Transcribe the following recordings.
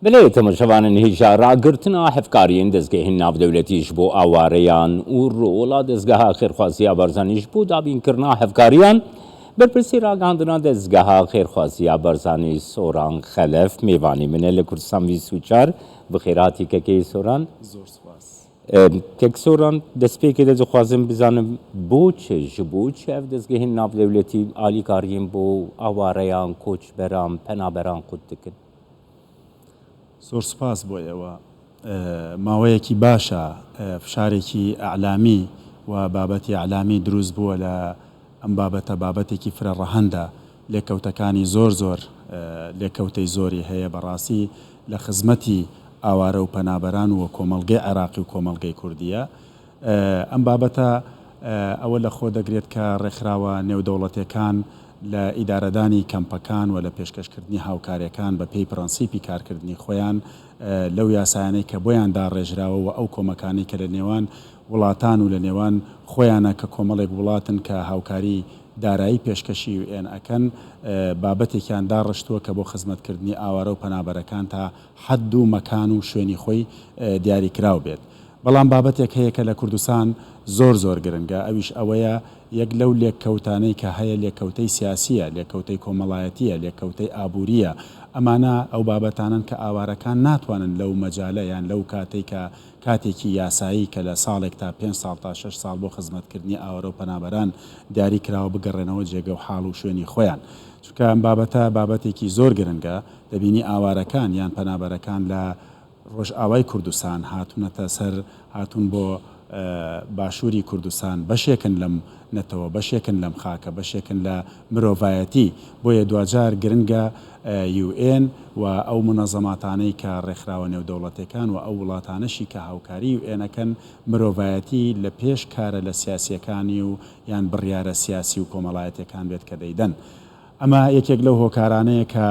Belê temaşevanên hêja ragirtina hevkariyên dezgehên navdewletî ji bo awareyan û rola Dezgeha Xêrxwaziya Barzanî ji bo dabînkirina hevkariyan, berpirsê ragihandina Dezgeha Xêrxwaziya Barzanî Soran Xelef mêvanê min e li Kurdistan 24. Bi xêr hatî kekê Soran. Zor spas. Kek Soran, destpêkê de dixwazim bizanim bo çi, ji bo çi ev dezgehên navdewletî alîkariyên bo awareyan, koçberan, penaberan qut dikin? Zor spas بۆ ئێوە. ماوەیەکی باشە فشارێکی ئیعلامی و بابەتی ئیعلامی دروست بووە لە ئەم بابەتە، بابەتێکی فرە ڕەهەندە، لێکەوتەکانی زۆر زۆر لێکەوتەی زۆری هەیە، بەڕاستی لە خزمەتی ئاوارە و پەنابەران و کۆمەڵگەی عێراقی و کۆمەڵگەی کوردییە. ئەم بابەتە ئەوە لە خۆ دەگرێت کە ڕێکخراوە نێودەوڵەتیەکان لە ئیدارەدانی کەمپەکان و لە پێشکەشکردنی هاوکاریەکان بە پێی پرەنسیپی کارکردنی خۆیان لەو یاسایانەی کە بۆیان داڕێژراوە و ئەو کۆمەکانەی کە لە نێوان وڵاتان و لە نێوان خۆیانە کە کۆمەڵێک وڵاتن کە هاوکاری دارایی پێشکەشی یو ئێن ئەکەن بابەتێکیان داڕشتووە کە بۆ خزمەتکردنی ئاوارە و پەنابەرەکان تا حەد و مەکان و شوێنی خۆی دیاریکراو بێت. بەڵام بابەتێک هەیە کە لە کوردستان زۆر زۆر گرنگە ئەویش ئەوەیە یەک لەو لێککەوتانەی کە هەیە لێکەوتەی سیاسییە، لێکەوتەی کۆمەڵایەتییە، لێکەوتەی ئابوورییە، ئەمانە ئەو بابەتانەن کە ئاوارەکان ناتوانن لەو مەجالە یان لەو کاتەی کە کاتێکی یاسایی کە لە ساڵێک تا پێنج ساڵ تا شەش ساڵ بۆ خزمەتکردنی ئاوارە و پەنابەران دیاری کراوە بگەڕێنەوە جێگە و حاڵ و شوێنی خۆیان. چونکە ئەم بابەتە بابەتێکی زۆر گرنگە، دەبینی ئاوارەکان یان پەنابەرەکان لە ڕۆژئاوای کوردستان هاتوونەتە سەر، هاتوون بۆ باشووری کوردستان، بەشێکن لەم نەتەوە، بەشێکن لەم خاکە، بەشێکن لە مرۆڤایەتی، بۆیە دواجار گرنگە یو ئێن و ئەو مونەزەماتانەی کە ڕێکخراوە نێودەوڵەتێکان و ئەو وڵاتانەشی کە هاوکاری یو ئێن ئەکەن مرۆڤایەتی لە پێش کارە لە سیاسیەکانی و یان بڕیارە سیاسی و کۆمەڵایەتیەکان بێت کە دەیدەن. ئەمە یەکێک لەو هۆکارانەیە کە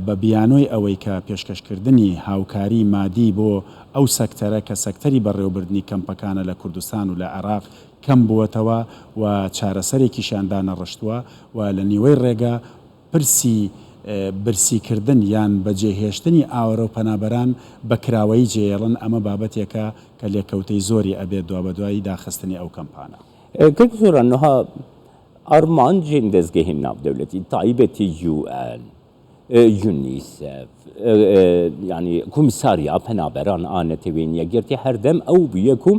بە بیانۆی ئەوەی کە پێشکەشکردنی هاوکاری مادی بۆ ئەو سەکتەرە کە سەکتەری بەڕێوەبردنی کەمپەکانە لە کوردستان و لە عێراق کەم بووەتەوە و چارەسەرێکیشیان دانەڕشتووە و لە نیوەی ڕێگە پرسی برسیکردن یان بەجێهێشتنی ئاوارە و پەنابەران بە کراوەیی جێیەڵن، ئەمە بابەتێکە کە لێکەوتەی زۆری ئەبێت دوابەدوای داخستنی ئەو کەمپانە. کاک سۆران نها ئارمانجێن دەزگەهێن ناڤدەولەتی تایبەتی UN، یونیسف، یانی کومیساریا پەنابەران ئا نەتەوێن یەکگرتی هەردەم ئەو بویە کو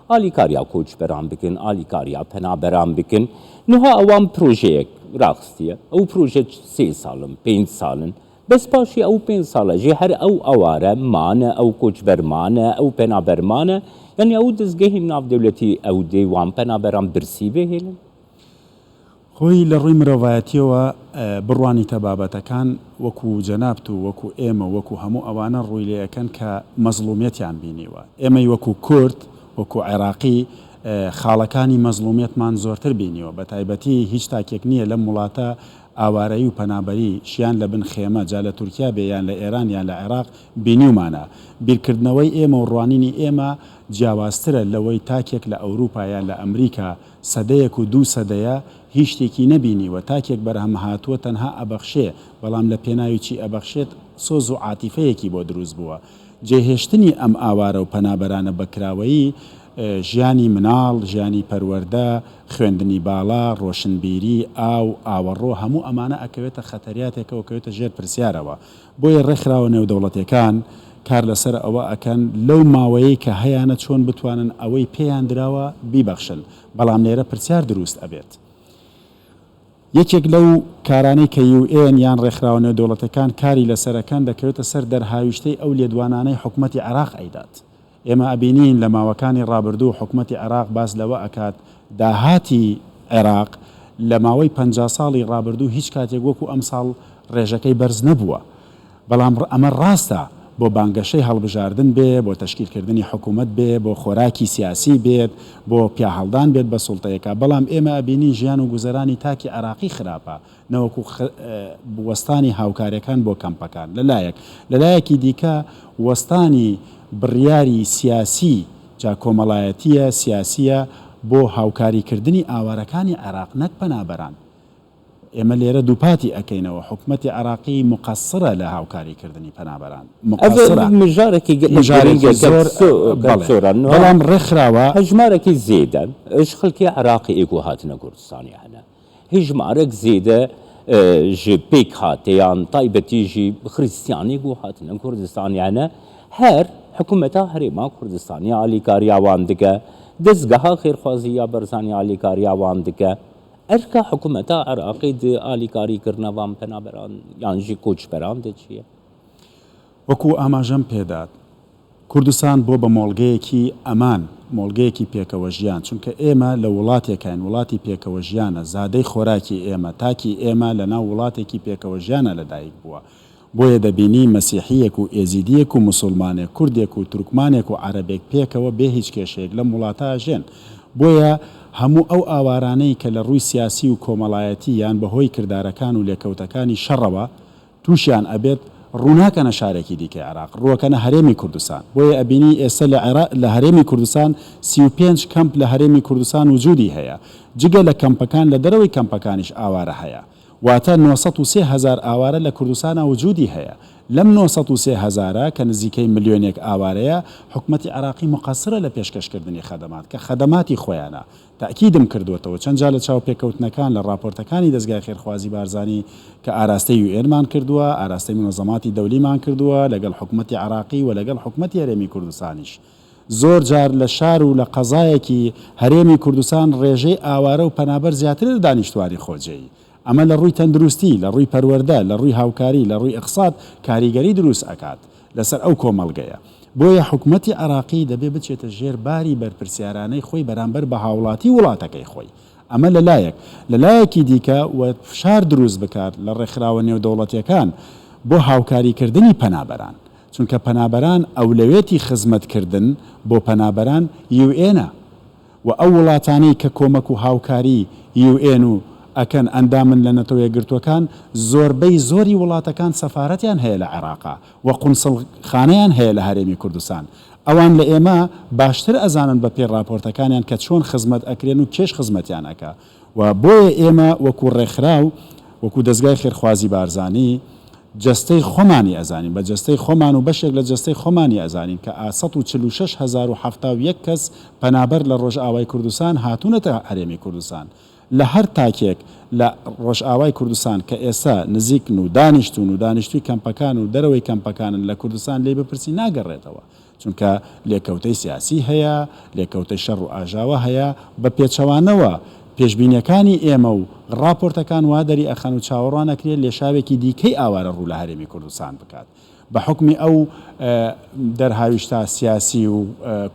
ئالیکاریا کۆچبەران بکن، ئالیکاریا پەنابەران بکن. نها ئەوان پرۆژەیەک راخستیە، ئەو پرۆژە سێ ساڵن، پێنج ساڵن، بەس پاشی ئەو پێنج ساڵە ژی هەر ئەو ئاوارە مانە، ئەو کۆچبەر مانە، ئەو پەنابەر مانە، یانی ئەو دەزگەهێن ناڤدەولەتی ئەو دێ وان پەنابەران برسی بهێلن. خۆی لە ڕووی مرۆڤایەتیەوە بڕوانیتە بابەتەکان وەکو جەنابت و وەکو ئێمە و وەکو هەموو ئەوانە ڕووی لێ ئەکەن کە مەزڵومیەتیان بینیوە. ئێمەی وەکو کورد، وەکو عێراقی خاڵەکانی مەزڵومیەتمان زۆرتر بینیوە. بە تایبەتی هیچ تاکێک نییە لەم وڵاتە ئاوارەیی و پەنابەری، ژیان لە بن خێمە، جا لە تورکیا بێ یان لە ئێران یان لە عێراق بینیومانە. بیرکردنەوەی ئێمە و ڕوانینی ئێمە جیاوازترە لەوەی تاکێک لە ئەوروپا یان لە ئەمریکا سەدەیەک و دوو سەدەیە هیچ شتێکی نەبینیوە، تاکێک بەرهەم هاتووە تەنها ئەبەخشێ، بەڵام لە پێناوی چی ئەبەخشێت سۆز و عاتیفەیەکی بۆ دروست بووە. جێهێشتنی ئەم ئاوارە و پەنابەرانە بە کراوەیی ژیانی مناڵ، ژیانی پەروەردە، خوێندنی باڵا، ڕۆشنبیری، ئاو، ئاوەڕۆ هەموو ئەمانە ئەکەوێتە خەتەریاتێکەوە کەوێتە ژێر پرسیارەوە. بۆیە ڕێکخراوە نێودەوڵەتیەکان کار لەسەر ئەوە ئەکەن لەو ماوەیەی کە هەیانە چۆن بتوانن ئەوەی پێیان دراوە بیبەخشن، بەڵام لێرە پرسیار دروست ئەبێت. یەکێک لەو کارانەی کە یو ئێن یان ڕێکخراوە نێودەوڵەتیەکان کاری لەسەر ئەکەن دەکەوێتە سەر دەرهاویشتەی ئەو لێدوانانەی حکومەتی عێراق ئەیدات. ئێمە ئەبینین لە ماوەکانی ڕابردوو حکومەتی عێراق باس لەوە ئەکات داهاتی عێراق لە ماوەی 50 ساڵی ڕابردوو هیچ کاتێک وەکو ئەمساڵ ڕێژەکەی بەرز نەبووە. بەڵام ئەمە ڕاستە بۆ بانگەشەی هەڵبژاردن بێ، بۆ تەشکیلکردنی حکومەت بێ، بۆ خۆراکی سیاسی بێت، بۆ پیاهەڵدان بێت بە سوڵتەیەکا، بەڵام ئێمە ئەبینین ژیان و گوزەرانی تاکی عێراقی خراپە، نەوەکو وەستانی هاوکاریەکان بۆ کەمپەکان لە لایەک، لە لایەکی دیکە وەستانی بڕیاری سیاسی جا کۆمەڵایەتیە، سیاسیە بۆ هاوکاریکردنی ئاوارەکانی عێراق نەک پەنابەران. ئێمە لێرە دووپاتی ئەکەینەوە حکومەتی عێراقی موقەسڕە لە هاوکاری کردنی پەنابەران ئەڤ موقەسڕە مژارەکی گەلەک مژارێکی گرنگە زۆر کاک بەڵێ سۆران نوها بەڵام ڕێکخراوە. هەژمارەکی زێدە ژ خەلکی عراقی ئێ کو هاتنە کوردستانێ هەنە هژمارەک زێدە ژ پێکهاتەیان تایبەتی ژی خریستیانێ کو هاتنە کوردستانێ هەنە هەر حکومەتا هەرێما کوردستانێ ئالیکاریا وان دکە دەزگەها خێرخوازی یا بەرزانی ئالیکاریا وان دکە ئەرکا حکومەتا عراقی د ئالیکاری کردنە ڤان پەنابەران یان ژی کۆچبەران دە چیە؟ وەکو ئاماژەم پێدات کوردستان بۆ بە مۆڵگەیەکی ئەمان، مۆڵگەیەکی پێکەوەژیان، چونکە ئێمە لە وڵاتێکاین، وڵاتی پێکەوەژیانە، زادەی خۆراکی ئێمە، تاکی ئێمە لەناو وڵاتێکی پێکەوەژیانا لەدایک بووە، بۆیە دەبینی مەسیحییەک و ئێزیدییەک و موسوڵمانێک، کوردێک و تورکمانێک و عەرەبێک پێکەوە بێ هیچ کێشەیەک لەم وڵاتە ئەژێن. بۆیە هەموو ئەو ئاوارانەی کە لە ڕووی سیاسی و کۆمەڵایەتی یان بە هۆی کردارەکان و لێکەوتەکانی شەڕەوە تووشیان ئەبێت ڕووناکەنە شارێکی دیکەی عێراق، ڕووەکەنە هەرێمی کوردستان. بۆیە ئەبینی ئێستە لە عێراق لە هەرێمی کوردستان 35 کەمپ لە هەرێمی کوردستان وجوودی هەیە. جگە لە کەمپەکان لە دەرەوەی کەمپەکانیش ئاوارە هەیە. واتە 903 هەزار ئاوارە لە کوردستانا وجودی هەیە. لەم 903 هەزارە کە نزیکەی ملیۆنێک ئاوارەیە، حکومەتی عێراقی موقەسرە لە پێشکەشکردنی خەدەمات، کە خەدەماتی خۆیانە. تەئکیدم کردووەتەوە چەند جار لە چاوپێکەوتنەکان، لە ڕاپۆرتەکانی دەزگای خێرخوازی بارزانی کە ئاراستەی یوئێن مان کردووە، ئاراستەی مونەزەماتی دەولیمان کردووە، لەگەڵ حکومەتی عێراقی و لەگەڵ حکومەتی هەرێمی کوردستانیش. زۆر جار لە شار و لە قەزایەکی هەرێمی کوردستان ڕێژەی ئاوارە و پەنابەر زیاترە لە دانیشتوانی خۆجێی. ئەمە لە ڕووی تەندروستی، لە ڕووی پەروەردە، لە ڕووی هاوکاری، لە ڕووی ئیقساد کاریگەری دروست ئەکات لەسەر ئەو کۆمەڵگەیە. بۆیە حکومەتی عێراقی دەبێ بچێتە ژێر باری بەرپرسیارانەی خۆی بەرامبەر بە هاوڵاتی وڵاتەکەی خۆی. ئەمە لە لایەک. لە لایەکی دیکە و فشار دروست بکات لە ڕێکخراوە نێودەوڵەتیەکان بۆ هاوکاری کردنی پەنابەران. چونکە پەنابەران ئەولەوێتی خزمەت کردن بۆ پەنابەران یوئێنە و ئەو وڵاتانەی کە کۆمەک و هاوکاری یوئێن و ئەکەن ئەندامن لە نەتەوە یەکگرتوەکان زۆربەی زۆری وڵاتەکان سەفارەتیان هەیە لە عێراقا و قونسڵ خانەیان هەیە لە هەرێمی کوردستان ئەوان لە ئێمە باشتر ئەزانن بە پێی ڕاپۆرتەکانیان کە چۆن خزمەت ئەکرێن و کێش خزمەتیان ئەکا و بۆیە ئێمە وەکو ڕێکخراو، وەکو دەزگای خێرخوازی بارزانی، جەستەی خۆمانی ئەزانین، بە جەستەی خۆمان و بەشێک لە جەستەی خۆمانی ئەزانین کە 146071 کەس پەنابەر لە ڕۆژئاوای کوردستان هاتوونەتە هەرێمی کوردستان. لە هەر تاکێک لە ڕۆژئاوای کوردستان کە ئێستا نزیکن و دانیشتوون و دانیشتووی کەمپەکان و دەرەوەی کەمپەکانن لە کوردستان لێی بپرسی ناگەڕێتەوە. چونکە لێکەوتەی سیاسی هەیە، لێکەوتەی شەڕ و ئاژاوە هەیە، بە پێچەوانەوە پێشبینیەکانی ئێمە و ڕاپۆرتەکان وا دەری ئەخەن و چاوەڕوان ئەکرێت لێشاوێکی دیکەی ئاوارە ڕوو لە هەرێمی کوردستان بکات بە حوکمی ئەو دەرهاویشتە سیاسی و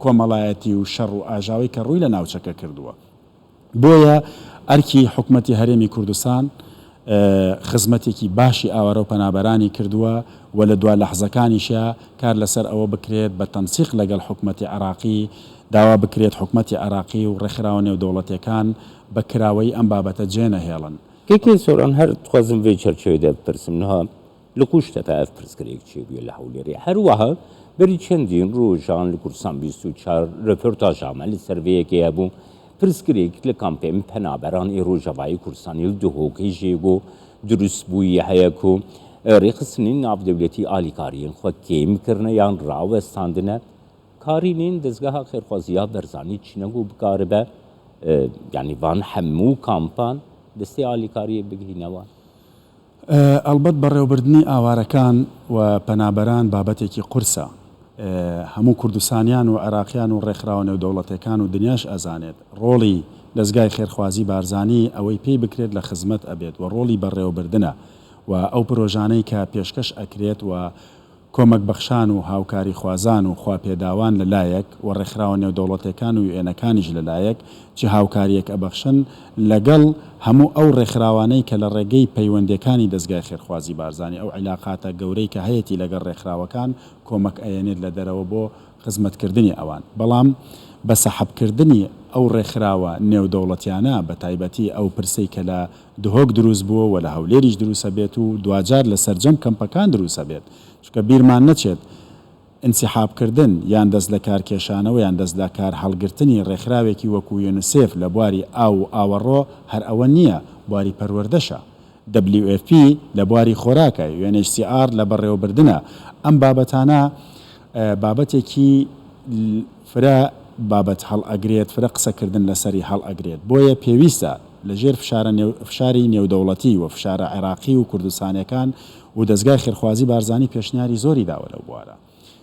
کۆمەڵایەتی و شەڕ و ئاژاوەی کە ڕووی لە ناوچەکە کردووە. بۆیە ئەرکی حکومەتی هەرێمی کوردستان خزمەتێکی باشی ئاوارە و پەنابەرانی کردووە و لە دوا لەحزەکانیشا کار لەسەر ئەوە بکرێت بە تەنسیق لەگەڵ حکومەتی عێراقی داوا بکرێت حکومەتی عێراقی و ڕێکخراوە نێودەوڵەتیەکان بە کراوەیی ئەم بابەتە جێنەهێڵن. کەکێ سۆران هەر دخوازم ڤێ چەرچەوێ دە بپرسم نها لە قوشتەپە ئەڤ پرسگرێک چێبویە لە هەولێرێ هەروەها بەری چەندین ڕۆژان لە کوردستان 24 رۆپۆرتاژا مە لە سەر ڤێ یەکێ هەبوو پرسگرێک لە کامپێن پەنابەران ئی ڕۆژاڤای کوردستانی و دهۆکێ ژێگۆ دروست بوویە هەیە کو ڕێخستنین ناڤدەولەتی ئالیکاریێن خوە کێم کرنە یان ڕاوەستاندنە کارینین دەزگەها خێرخوازیا بەرزانی چینە گو بکاربە یانی ڤان هەموو کامپان دەستێ ئالیکاریێ بگهینە وان. ئەڵبەت بەڕێوەبردنی ئاوارەکان و پەنابەران بابەتێکی قورسە. هەموو کوردستانیان و عێراقیان و ڕێکخراوە نێودەوڵەتێکان و دنیاش ئەزانێت ڕۆڵی دەزگای خێرخوازی بارزانی ئەوەی پێی بکرێت لە خزمەت ئەبێت و ڕۆڵی بەڕێوەبردنە و ئەو پرۆژانەی کە پێشکەش ئەکرێت و کۆمەکبەخشان و هاوکاریخوازان و خواپێداوان لە لایەک و ڕێکخراوە نێودەوڵەتێکان و یوئێنەکانیش لە لایەک چ هاوکارییەک ئەبەخشن لەگەڵ هەموو ئەو ڕێکخراوانەی کە لە ڕێگەی پەیوەندێکانی دەزگای خێرخوازی بارزانی ئەو عیلاقاتە گەورەی کە هەیەتی لەگەڵ ڕێکخراوەکان کۆمەک ئەیەنێت لە دەرەوە بۆ خزمەتکردنی ئەوان بەڵام بە سەحبکردنی ئەو ڕێکخراوە نێودەوڵەتیانە بە تایبەتی ئەو پرسەی کە لە دهۆک دروست بووە و لە هەولێریش دروست ئەبێت و دواجار لە سەرجەم کەمپەکان دروست ئەبێت چونکە بیرمان نەچێت ئینسیحاب کردن یان دەست لە کار کێشانەوە یان دەست لە کار هەڵگرتنی ڕێکخراوێکی وەکو یونسێف لە بواری ئاو و ئاوەڕۆ هەر ئەوە نییە بواری پەروەردەشە. WFP لە بواری خۆراکە، UNHCR لە بەڕێوەبردنە. ئەم بابەتانە بابەتێکی فرە بابەت هەڵئەگرێت، فرە قسەکردن لەسەری هەڵئەگرێت. بۆیە پێویستە لە ژێر فشارە فشاری نێودەوڵەتی و فشارە عێراقی و کوردستانیەکان و دەزگای خێرخوازی بارزانی پێشنیاری زۆری داوە لەو بوارە.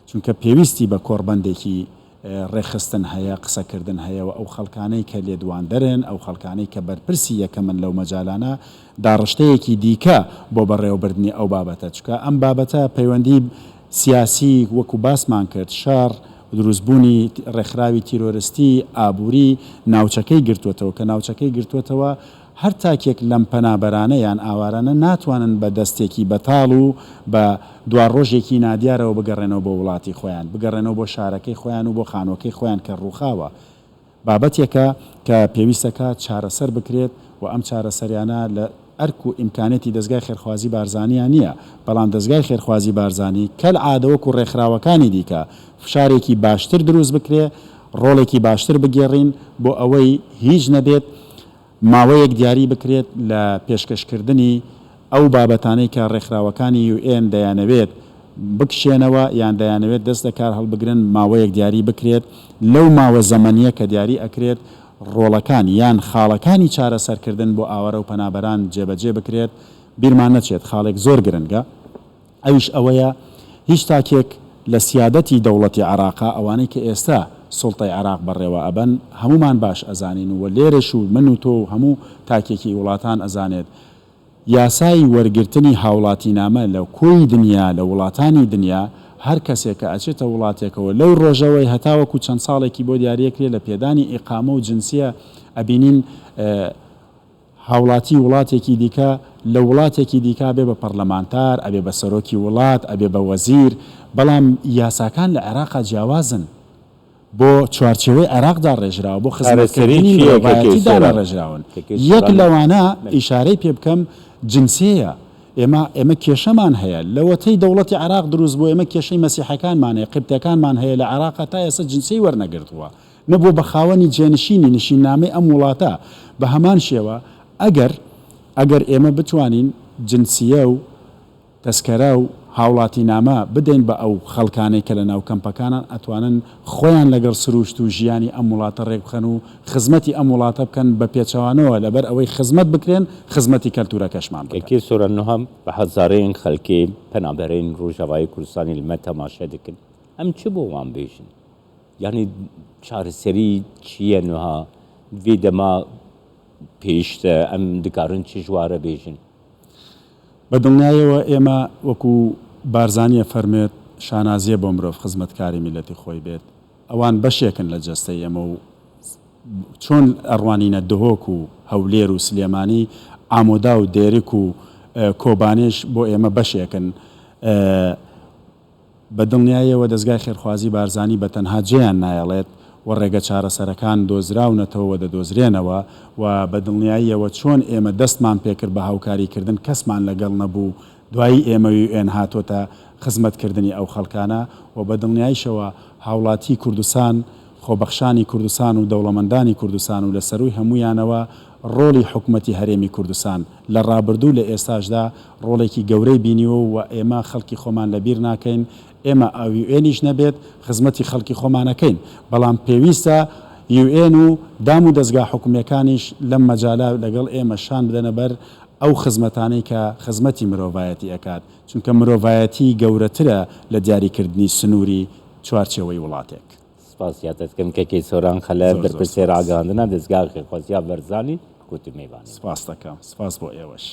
چونکە پێویستی بە کۆڕبەندێکی ڕێکخستن هەیە، قسەکردن هەیە و ئەو خەڵکانەی کە لێدواندەرن، ئەو خەڵکانەی کە بەرپرسی یەکەمن لەو مەجالانە، داڕشتەیەکی دیکە بۆ بەڕێوەبردنی ئەو بابەتە، چونکە ئەم بابەتە پەیوەندی سیاسی وەکو باسمان کرد، شەڕ، دروستبوونی ڕێکخراوی تیرۆرستی، ئابووری، ناوچەکەی گرتووەتەوە، کە ناوچەکەی گرتووەتەوە، هەر تاکێک لەم پەنابەرانە یان ئاوارانە ناتوانن بە دەستێکی بەتاڵ و بە دواڕۆژێکی نادیارەوە بگەڕێنەوە بۆ وڵاتی خۆیان، بگەڕێنەوە بۆ شارەکەی خۆیان و بۆ خانووەکەی خۆیان کە ڕووخاوە. بابەتێکە کە پێویستەکات چارەسەر بکرێت و ئەم چارەسەریانە لە ئەرک و ئیمکانێتی دەزگای خێرخوازی بارزانیا نییە، بەڵام دەزگای خێرخوازی بارزانی کەلعادە وەکو ڕێکخراوەکانی دیکە فشارێکی باشتر دروست بکرێ، ڕۆڵێکی باشتر بگێڕین بۆ ئەوەی هیچ نەبێت ماوەیەک دیاری بکرێت لە پێشکەشکردنی ئەو بابەتانەی کە ڕێکخراوەکانی یو ئێن دەیانەوێت بکشێنەوە یان دەیانەوێت دەست لە کار هەڵبگرن ماوەیەک دیاری بکرێت لەو ماوە زەمەنیە کە دیاری ئەکرێت ڕۆڵەکان یان خاڵەکانی چارەسەرکردن بۆ ئاوارە و پەنابەران جێبەجێ بکرێت بیرمان نەچێت خاڵێک زۆر گرنگە ئەویش ئەوەیە هیچ تاکێک لە سیادەتی دەوڵەتی عێراقا ئەوانەی کە ئێستا سوڵتەی عێراق بەڕێوە ئەبەن هەموومان باش ئەزانین و لێرەش و من و تۆ و هەموو تاکێکی وڵاتان ئەزانێت یاسای وەرگرتنی هاوڵاتینامە لە کۆی دنیا لە وڵاتانی دنیا هەر کەسێک کە ئەچێتە وڵاتێکەوە لەو ڕۆژەوەی هەتاوەکو چەند ساڵێکی بۆ دیاریەکرێ لە پێدانی ئیقامە و جنسیە ئەبینین هاوڵاتی وڵاتێکی دیکە لە وڵاتێکی دیکە ئەبێ بە پەڕلەمانتار، ئەبێ بە سەرۆکی وڵات، ئەبێ بە وەزیر، بەڵام یاساکان لە عێراقا جیاوازن، بۆ چوارچێوەی عێراق داڕێژراوە، بۆ چارەسەری خزمەتکردنی چییە کەکەی مرۆڤایەتی سۆران؟ دانەڕێژراون. کەکەی یەک سۆران لەوانە ئیشارەی پێ بکەم جنسیەیە، ئێمە ئێمە کێشەمان هەیە، لەوەتەی دەوڵەتی عێراق دروست بووە ئێمە کێشەی مەسیحەکانمان هەیە، قیبتەکانمان هەیە لە عێراقا تا ئێستا جنسیەی وەرنەگرتووە، نەبووە بە خاوەنی جێنشینی نشیننامەی ئەم وڵاتە، بە هەمان شێوە ئەگەر ئەگەر ئێمە بتوانین جنسیە و تەسکەرە و هاوڵاتینامە بدەین بە ئەو خەڵکانەی کە لە ناو کەمپەکانان ئەتوانن خۆیان لەگەڵ سروشت و ژیانی ئەم وڵاتە ڕێکبخەن و خزمەتی ئەم وڵاتە بکەن بە پێچەوانەوە لەبەر ئەوەی خزمەت بکرێن خزمەتی کەلتورەکەشمان بکەن. کەکێ سۆران نوها بە هەزارەین خەلکێ پەنابەرەین ڕۆژاڤای کوردستانی لە مە تەماشە دکن ئەم چ بۆ وان بێژن؟ یانی چارەسەری چییە نها ڤێ دەما پێیشتە ئەم دکارن چ ژوارە بێژن؟ بە دڵنیایەوە ئێمە وەکو بارزانی ئەفەرموێت شانازیە بۆ مرۆڤ خزمەتکاری میللەتی خۆی بێت، ئەوان بەشێکن لە جەستەی ئێمە و چۆن ئەڕوانینە دهۆک و هەولێر و سلێمانی، ئامۆدا و دێرک و کۆبانێش بۆ ئێمە بەشێکن. بە دڵنیایەوە دەزگای خێرخوازی بارزانی بە تەنها جێیان نایەڵێت و ڕێگە چارەسەرەکان دۆزراونەتەوە و دەدۆزرێنەوە و بە دڵنیاییەوە چۆن ئێمە دەستمان پێکرد بە هاوکاری کردن کەسمان لەگەڵ نەبوو دوایی ئێمە یو ئێن هاتۆتە خزمەت کردنی ئەو خەڵکانە و بە دڵنیایشەوە هاوڵاتی کوردستان خۆبەخشانی کوردستان و دەوڵەمەندانی کوردستان و لە سەرووی هەموویانەوە ڕۆڵی حکومەتی هەرێمی کوردستان لە ڕابردوو لە ئێستاشدا ڕۆڵێکی گەورەی بینیوە و ئێمە خەڵکی خۆمان لە بیر ناکەین، ئێمە یوئێنیش نەبێت خزمەتی خەڵکی خۆمان ئەکەین، بەڵام پێویستە یوئێن و دام و دەزگا حکومییەکانیش لەم مەجالە لەگەڵ ئێمە شان بدەنە بەر ئەو خزمەتانەی کە خزمەتی مرۆڤایەتی ئەکات، چونکە مرۆڤایەتی گەورەترە لە دیاریکردنی سنووری چوارچێوەی وڵاتێک. سپاسیات دەکەم کەکەی سۆران خەلەف زۆر زۆر بەرپرسێ سپاس. ڕاگەهاندنا دەزگا خێرخوازیا بەرزانی کوتمێڤانێ. سپاست دەکەم. سپاس بۆ ئێوەش.